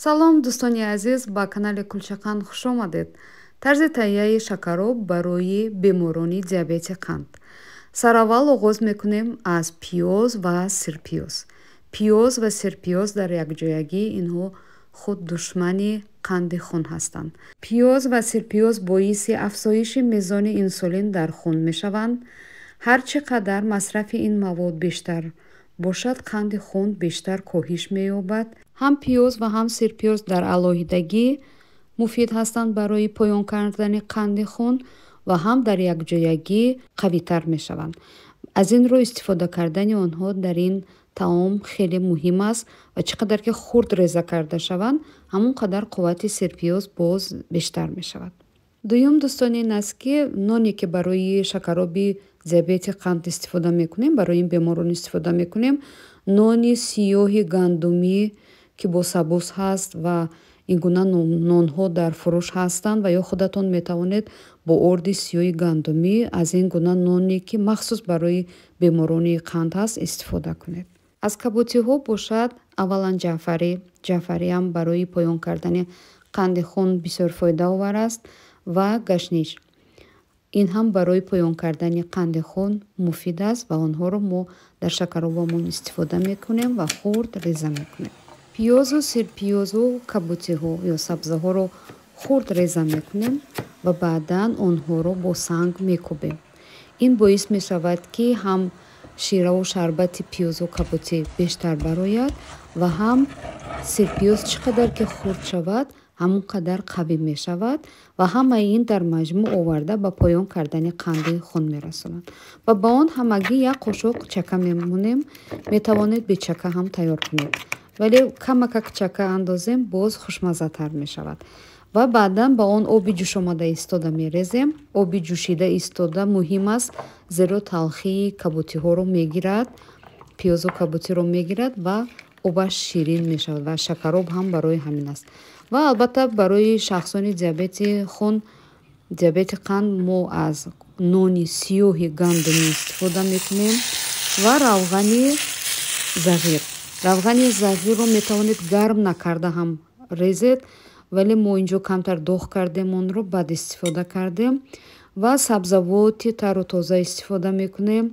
Салом, дӯстони азиз, ба канали Кулчақанд хуш омадед. Тарзи таҳияи шакароб барои беморони диабети қанд. Сараввал оғоз мекунем аз пиёз ва сирпиёз. Пиёз ва сирпиёз дар якҷоягӣ инҳо худ душмани қанди хун ҳастанд. Пиёз ва сирпиёз боиси афзоиши мезони инсулин дар хун мешаванд. Ҳар чӣ қадар масрафи ин мавод бештар бошад, қанди хун бештар коҳиш меёбад. Ҳам пиёз ва ҳам сирпиёз дар алоҳидагӣ муфид ҳастанд барои поён кардани қанди хун ва ҳам дар якҷоягӣ қавитар мешаванд. Аз ин рӯ истифода кардани онҳо дар ин таом хеле муҳим аст ва чӣ қадар ки хурд реза карда шаванд, ҳамон қадар қуввати сирпиёз боз бештар мешавад. Дуюм, дӯстони, ин аст, ки ноне, ки барои шакароби диабети қанд истифода мекунем, барои ин беморон истифода мекунем, нони сиёҳи гандумӣ, ки бо сабус ҳаст ва ин гуна нонҳо дар фурӯш ҳастанд, ва ё худатон метавонед бо орди сиёҳи гандумӣ аз ин гуна ноне, ки махсус барои беморони қанд ҳаст, истифода кунед. Аз каботиҳо бошад, аввалан ҷаъфарӣ. Ҷаъфариам барои поён кардани қанди хун бисёр фоидаовар аст ва гашнич. Ин ҳам барои поён кардани қанди хун муфид аст ва онҳоро мо дар шакаробамон истифода мекунем ва хурд реза мекунем. Пиёзу сирпиёзу каботиҳо ё сабзаҳоро хурд реза мекунем ва баъдан онҳоро бо санг мекӯбем. Ин боис мешавад, ки ҳам шираву шарбати пиёзу каботӣ бештар барояд ва ҳам сирпиёз чӣ қадар ки хурд шавад, ҳамон қадар қавӣ мешавад ва ҳамаи ин дар маҷмӯъ оварда ба поён кардани қанди хун мерасонад. Ва ба он ҳамагӣ як қошуқ чака мемонем. Метавонед бечака ҳам тайёр кунед, вале камакак чака андозем, боз хушмаззатар мешавад. Ва баъдан ба он оби ҷӯшомада истода мерезем. Оби ҷӯшида истода муҳим аст, зеро талхии каботиҳоро мегирад, пиёзу каботиро мегирад ва обаш ширин мешавад ва шакароб ҳам барои ҳамин аст. Ва албатта, барои шахсони диабети хун, диабети қанд мо аз нони сиёҳи гандумӣ истифода мекунем ва равғани зағир. Равғани зағирро метавонед гарм накарда ҳам резед, вале мо инҷо камтар доғ кардем онро, баъд истифода кардем ва сабзавоти тару тоза истифода мекунем.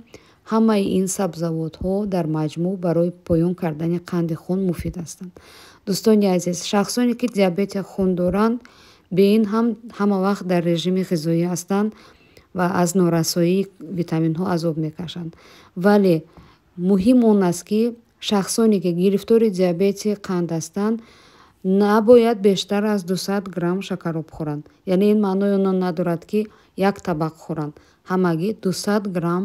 Ҳамаи ин сабзавотҳо дар маҷмӯъ барои поён кардани қанди хун муфид ҳастанд. Дӯстони азиз, шахсоне, ки диабети хун доранд, бе ин ҳам ҳама вақт дар режими ғизоӣ ҳастанд ва аз норасоии витаминҳо азоб мекашанд. Вале муҳим он аст, ки шахсоне, ки гирифтори диабети қанд ҳастанд, набояд бештар аз 200 грамм шакароб хӯранд. Яъне ин маънои онро надорад, ки як табақ хӯранд. Ҳамагӣ 200 грамм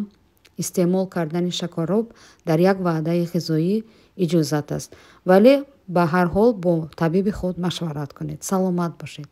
истеъмол кардани шакароб дар як ваъдаи ғизоӣ иҷозат аст, вале ба ҳар ҳол бо табиби худ машварат кунед. Саломат бошед.